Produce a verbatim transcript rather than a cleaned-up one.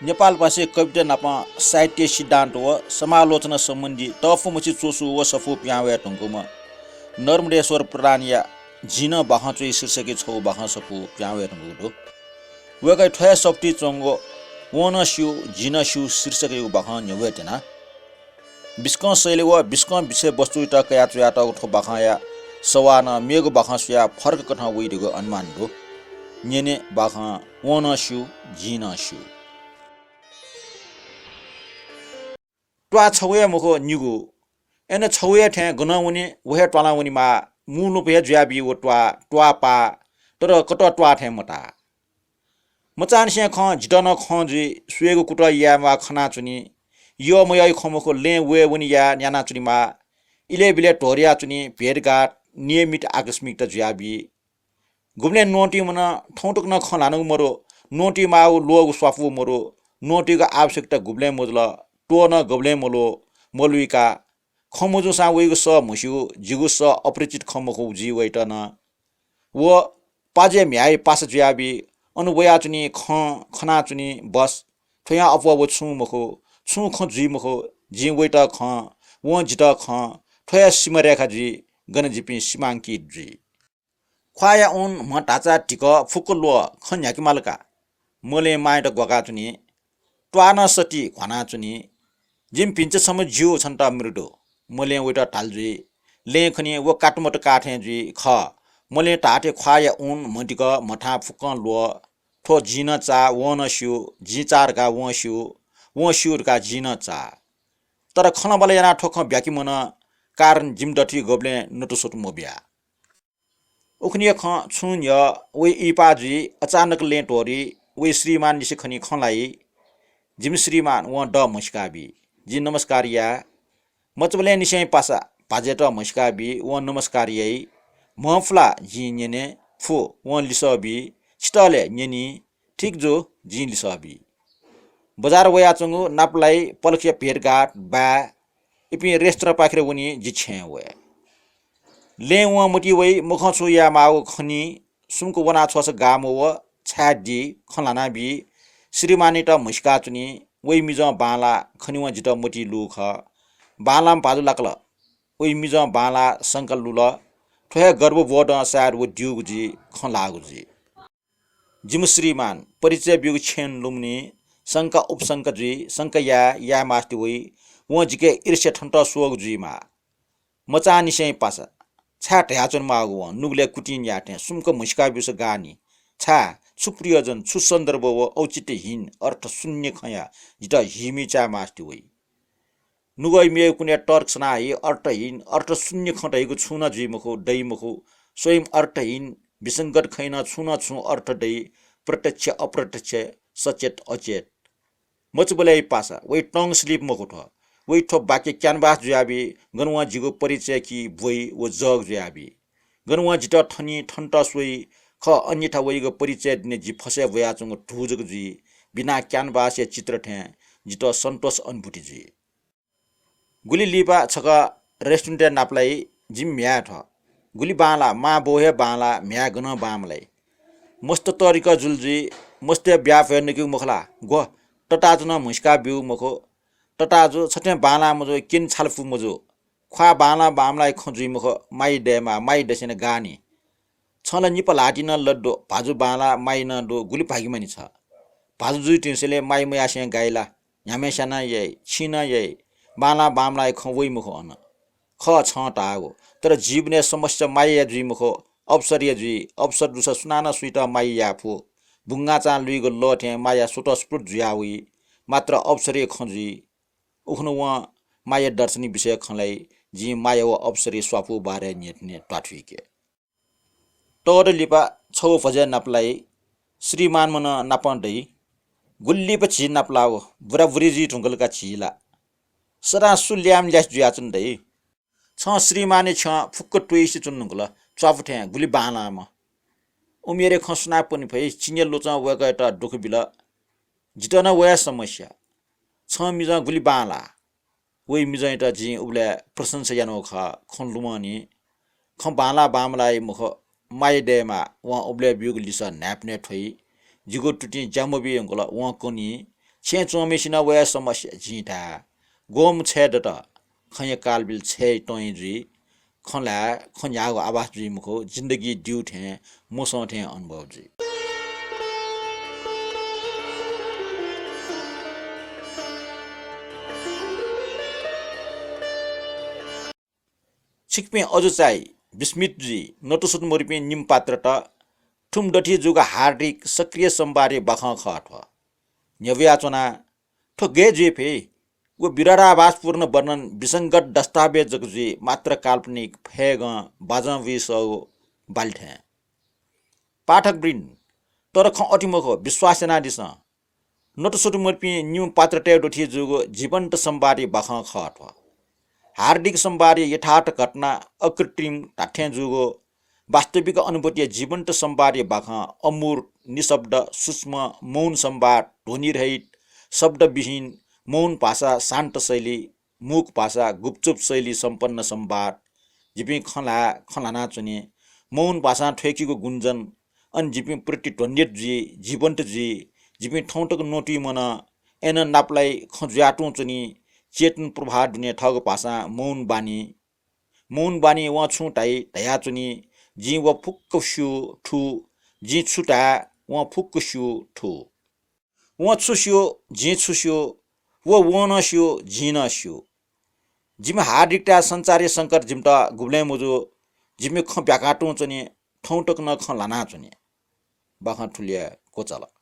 नेपालभाषी कविता नाप साहित्य सिद्धान्त व समालोचना सम्बन्धी तःफुमछि च्वसु व सफू पिहां वये धुंकूम्ह नर्मदेश्वर प्रधानया जिं नं बाखं च्वइ शीर्षकय् छगू बाखं सफू पिहां वये धुंकूगु दु। वय्‌कःया थ्व हे सफुतिइ च्वंगु वं नं स्यू, जिं नं स्यू शीर्षकयागु बाखं न्ह्यब्वये त्यना। बिस्कं शैली व बिस्कं विषयवस्तुयात कयाः च्वयातःगु थ्व बाखंया सवाः नं मेगु बाखं स्वयाः फरक कथं वइ धइगु अनुमान दु। न्यने बाखं वं नं स्यू, जिं नं स्यू। त्वाः छगू हे मखु, निगू। अय्‌नं छगू हे थें गनं वनी, व हे त्वालं वनेमाः। मू लँपु हे जुयाबी व त्वाः, त्वाः पाः, तर कतः त्वाः थें मताः। मचांनिसें खँ, जितः नं खँ जुइ, स्वयेगु कुतः यायेमाः खनाच्वनी। यः मयःया खँ मखु, लँय् वये वने याये न्यानाच्वनेमाः। इलय् बिलय् त्वःरियाच्वनी, भेटघाट नियमित आकस्मिकता जुयाबी। गुबलें न्वंतुइ मनं थौं तक नं खँ ल्हानागु मदु, न्वंतुइ माःगु ल्वःगु स्वापू मदु, न्वंतुइगु आवश्यकता गुबलें मजुल, त्वः नं गबलें मल्वः, मल्वय्‌का। खँ मजूसां वइगु सः म्हस्यू, जिगु सः अपरिचित खँ मखु जुइ वइत नं। व पाजुया म्ह्याय् पासा जुयाबी, अन वयाच्वनी, खँ खनाच्वनी, बस। थ्वयां अप्वः व छुं मखु, छुं खँ जुइ मखु। जिं वइत खँ, वं जितः खँ, थ्व हे सीमारेखा जुइ, गन जिपिं सीमांकित जुइ। ख्वाःया ऊन, म्ह, धाचा, धिकः फुक्क ल्वः, खँ न्ह्याके माल का। मलें मांयात ग्वकाच्वनी, त्वाः नं सति घ्वानाच्वनी। जिमि भिंचा छम्ह ज्यू, छन्त मृदु। मलें वइत धाल जुइ। लँय् खनी व कातमत काः थें जुइ खः। मलें धाःथें ख्वाःया ऊन, म्ह, धिकः, म्ह, धाचा फुक्कं ल्वः। थ्व जिं नं चाः, वं नं स्यू, जिं चाः धकाः वं स्यू, वं स्यू धकाः जिं नं चाः। तर खँल्हाबल्हा यानाः थ्व खँ ब्याके मनं, कारण जिमि दथुइ गबलें नतुसुतु मबिया। उखुन्हुया खँ छुं न्ह्यः वइ इहिपाः जुइ, अचानक लँय् त्वःरी, वइ श्रीमानलिसे खनी खँ ल्हाइ। जिमि श्रीमान, वं द म्हसिका बी। जिं नमस्कार याये। मचाबलय् निसें पासा भाजय्‌त म्हसिका बी, वं नमस्कार याइ। म्ह फु ला? जिं न्यने। फु, वं लिसः बी। छितः ले? न्यनी। ठीक जू, जिं लिसः बी। बजार वयाच्वंगु नापलाइ, पलखया भेटघाट, बाय्, इपिं रेस्टुरेन्टपाखें वनी, जि छेँय् वये। लँय् वं मतिइ वइ, मखं छु यायेमाःगु खनी, सुम्क वनाछ्वःसा गाः मवः, छाय् दी, खँ ल्हानाबी। श्रीमानयात म्हसिकाच्वनी, वइ मिजं बांलाः, खनी वं जितः मतिइ लूगु खः। बांलाःम्ह भाजु लाकल। वइ मिजं बांलाः शंका लुल। थ्व हे गर्भबोधं सायद व द्यूगु जुइ, खँ ल्हाःगु जुइ। जिमि श्रीमान, परिचय ब्यूगु छेँ लुमनी, शंका उपशंका जुइ, शंका याये, याये मास्ति वइ, वं जिके ईर्ष्या थन्त स्वःगु जुइमाः। मचांनिसें पासा, छाय् धयाच्वनेमाःगु वं, नुगलय् कुतिं याःथें, सुम्क म्हसिका ब्यूसा गाः नि। छाय्, छु प्रयोजन, छु सन्दर्भ व औचित्यहीन, अर्थशून्य खँया जितः हिमिचाये मास्ति वइ। नुगः मेगु कुनय् तर्क सना हि अर्थहीन, अर्थशून्य खँ धइगु छुं नं जुइ मखु, दइ मखु। स्वयं अर्थहीन, विसंगत खँय् नं छुं नं छुं अर्थ दइ, प्रत्यक्ष अप्रत्यक्ष, सचेत अचेत। मचाबलय् पासा, वइ tongue slip मखु थ्व। वइ थ्व वाक्य canvas जुयाबी, गन वं जिगु परिचय कि ब्वइ व जग जुयाबी। गन वं जितः थनी, थन्त स्वइ, खः अन्यथा वइगु परिचय दुने जि फसय् ब्वयाच्वंगु धू जक जुइ, बिना canvas या चित्र थें जितः सन्तोष अनुभूति जुइ। गुलि लिपा छकः रेस्टुरेन्टय् नापलाइ, जिमि म्ह्याय् थ्व। गुलि बांलाः, मां बौ हे बांलाः, म्ह्याय् गनं बांमलाइ। मस्त तःधिकः जुल जुइ, मस्तय् ब्याहा फय् नकेगु मखु ला? ग्व, तताजु नं म्हसिका ब्यूगु मखु। तताजु, छथें बांलाः मजू, क्यने छालापु मजू। ख्वाः बांलाः बांमलाःया खँ जुइ मखु, माया दयेमाः, माया दसें नं गाः नि। छं ला निपा ल्हातिइ नं लत दु, भाजु बांलाः, माया नं दु, गुलि भागिमानि छ। भाजु जुइतिनिसेंलि माया मयासें गाइ ला? न्ह्याम्हस्यां नं याइ, छिं नं याइ, बांलाः बांमलाःया खँ वइ मखु अन। खः छं धाःगु, तर जीवनय् समस्या मायाया जुइ मखु, अवसरया जुइ। अवसर दुसा सुनानं सुइत माया याये फु। बुंगाःचां लुइगु लः थें माया स्वतःस्फूर्त जुया वइ, मात्र अवसरया खँ जुइ। उखुन्हु वं माया दर्शनया विषयय् खँ ल्हाइ, जिं माया व अवसरया स्वापू बारे न्ह्यथने त्वाथुइके। तःदँ लिपा छगू भजय् नापलाइ, श्रीमानम्ह नं नापं दइ। गुलि लिपा झी नापलाःगु, बुराबुरी जुइ धुंकल का झी ला। सदां सु ल्याय्म्ह ल्यासे जुयाच्वन दइ। छं श्रीमानया छ्यं फुक्क त्वइसे च्वने धुंकल, च्वापु थें गुलि बांलाःम्ह। उमेरया खँ सुनां पने फइ, चिनिया लोचं वय्कःयात दुःख बिल। जितः नं व हे समस्या। छं मिजं गुलि बांलाः। वइ मिजंयात जिं उबलय् प्रशंसा यानागु खः, खँ लुमंनि। खँ बांलाः बांमलाःया मखु, माया दयेमाः, वं उबलय् ब्यूगु लिसः न्हाय्पनय् थ्वइ। जिगु तुतिं ज्या मबी धुंकल, वं कनी। छेँय् च्वंम्हय्सिनं वया समस्या जिं धाये। ग्वम्ह छय् दत, खँया कालबिल छय् तं जुइ। खँ ल्हाये, खँ न्ह्याःगु आभास जुइ मखु, जिन्दगी द्यू थें, मसं थें अनुभव जुइ। छिकपिं अजू चाइ विस्मित जुइ, नतुसुतु मरुपिं निम्ह पात्रत। थुम्ह दथुइ जूगु हार्दिक सक्रिय संवादया बाखं खः थ्व। न्ह्यब्वयाच्वना, थ्व गय् जुइ फइ? व विरोधाभासपूर्ण वर्णन विसंगत दस्तावेज जक जुइ, मात्र काल्पनिक फय्गं बाजं बुइसःगु बालि थें। पाठकवृन्द, तर खँ अथे मखु, विश्वास यानादिसँ। नतुसुतु मरुपिं निम्ह पात्रतय् दथुइ जूगु जीवन्त संवादया बाखं खः थ्व। हार्दिक संवादया यथार्थ घटना, अकृत्रिम धात्थें जूगु वास्तविक अनुभूतिया जीवन्त संवादया बाखं अमूर्त, निशब्द, सूक्ष्म, मौन संवाद, ध्वनिरहित, शब्दविहीन, मौन भाषा, शान्त शैली, मूक भाषा, गुपचुप शैली सम्पन्न संवाद। जिपिं खँ ल्हाये, खँ ल्हानाच्वने। मौन भाषां थ्वय्कीगु गुञ्जन, अन जिपिं प्रतिध्वनित जुइ, जीवन्त जुइ। जिपिं थौं तक नतुइ मन, अय्नं नापलाइ खँ जुया तुं च्वनी। चेतन प्रवाह दुने थःगु भाषां मौन बानी। मौन बानी वं छुं धाइ धयाच्वनी। जिं व फुक्क स्यू थु, जिं छु धाये वं फुक्क स्यू थु। वं छु स्यू, जिं छु स्यू, व वं नं स्यू, जिं नं स्यू। जिमि हार्दिकताया सञ्चारया संकट जिमित गुबलें मजू। जिमि खँ ब्याका तुं च्वनी, थौं तक नं खँ ल्हाना च्वनी। बाखं थुलि हे क्वचाल।